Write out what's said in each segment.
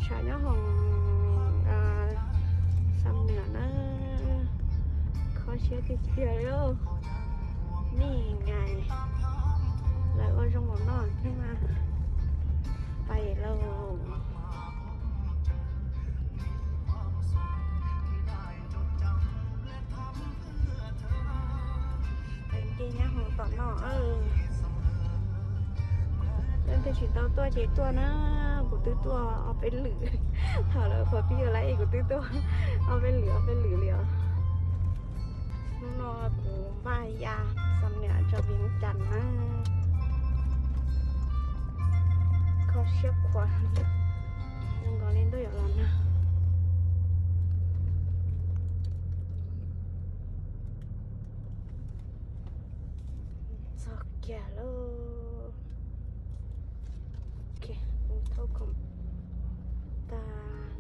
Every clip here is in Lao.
ຂາຍຍອດຫ້ອງ ອ່າ ຊຳເໜືອນະ ຂໍເຊຍຕິດເຊຍເດີ ນີ້ໄງ ແລ້ວກໍຈະໝົດນອນຂຶ້ນມາ ໄປແລ້ວ. ເປັນເກຍາຫຍັງຂອງຕອນເນາະ ເອີ ເລີ່ມແຕ່ຊິເຕົ້າຕົວເຈຕົວນະ ບໍ່ຕື້ຕົວເອົາໄປຫຼື ເທົ່າແລ້ວພໍປີ້ເອົາໄລອີກ ບໍ່ຕື້ຕົວເອົາໄປຫຼື ເອົາໄປຫຼືເລີຍ. ໜູນອນກູບາຍຢາ ສຳເໜືອຈາກວຽງຈັນນະ ຂໍເຊຍຂວັນ ຍັງກໍຫຼິ້ນໂດຍອາລານນະ. ສອກແກ່ໂລ ໂອເຄ ເທົ່າຄອມຕາ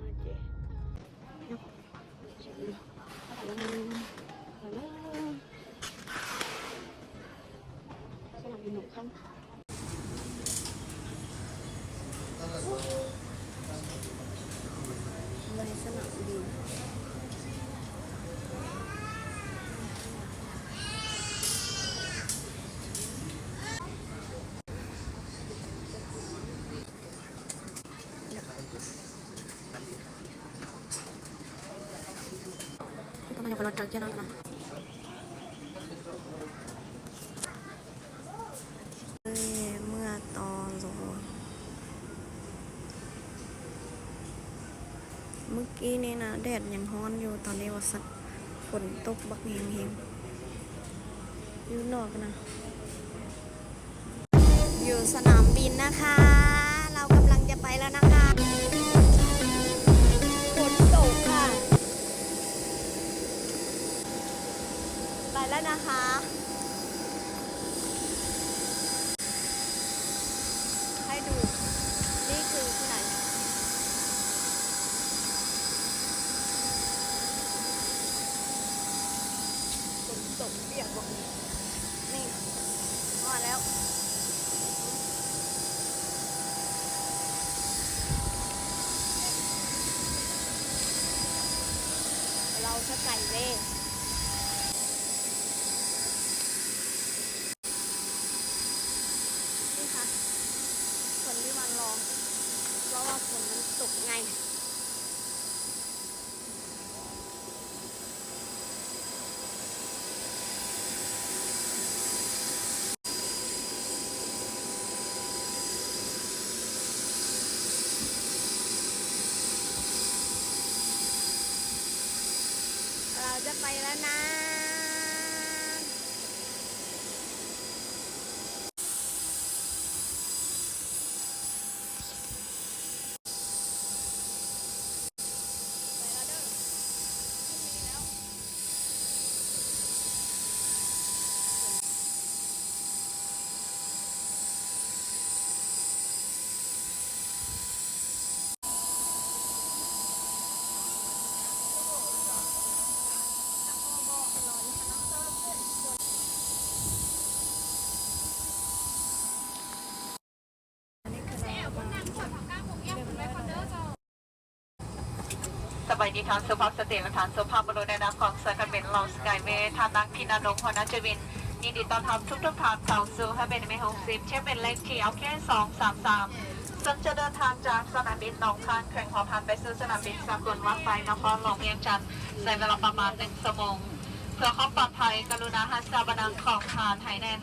ນະເຈ ສະໜາມບິນໜຸ່ມຄັນ ໃນສະໜາມບິນ ກໍມາຢູ່ກັບລົດຈັກເທື່ອເນາະ. ເອີຍ ເມື່ອຕອນໂລ ມື້ກີ້ນີ້ນະ ແດດຍັງຮ້ອນຢູ່ ຕອນນີ້ວ່າຊັ້ນ ຝົນຕົກບັກແຮງໆ ຢູ່ນອກນະ. ຢູ່ສະໜາມບິນນະຄະ ເຮົາກຳລັງຈະໄປແລ້ວນະຄະ ຝົນຕົກຄ່ະ ໄປແລ້ວນະຄະ ໃຫ້ດູ ນີ້ຄືທີ່ໄຫນ ຝົນຕົກປຽກໝົດ ນີ້ ຮອດແລ້ວ ເຮົາຈະໄກເດ້ ນີ້ຄ່ະ ຄົນທີ່ມາລໍ ເພາະວ່າຝົນມັນຕົກໄງ. ເຮົາຈະໄປແລ້ວນະ. ສະບາຍດີທ່ານສຸພາບສະຕີ ແລະ ທ່ານສຸພາບບຸລຸດ ໃນນາມຂອງສາຍການບິນລາວສະກາຍເວ ທ່ານນາງ ພິນານົງ ຫົວໜ້າເຈຍວິນ ຍິນດີຕ້ອນຮັບທຸກໆທ່ານເຂົ້າສູ່ເຮືອບິນ ເອັມເອັຊ ຫົກສິບ ທຽວບິນເລກທີ ແອລເຄ ສອງສາມສາມ ເຊິ່ງຈະເດີນທາງຈາກສະໜາມບິນໜອງຄາຍ ແຂວງຫົວພັນ ໄປສູ່ສະໜາມບິນສາກົນວັງໄຊ ນະຄອນຫຼວງວຽງຈັນ ໃຊ້ເວລາປະມານໜຶ່ງຊົ່ວໂມງ. ເພື່ອຄວາມປອດໄພ ກະລຸນາຮັດສາບານັງຂອງທ່ານໃຫ້ແໜ້ນ.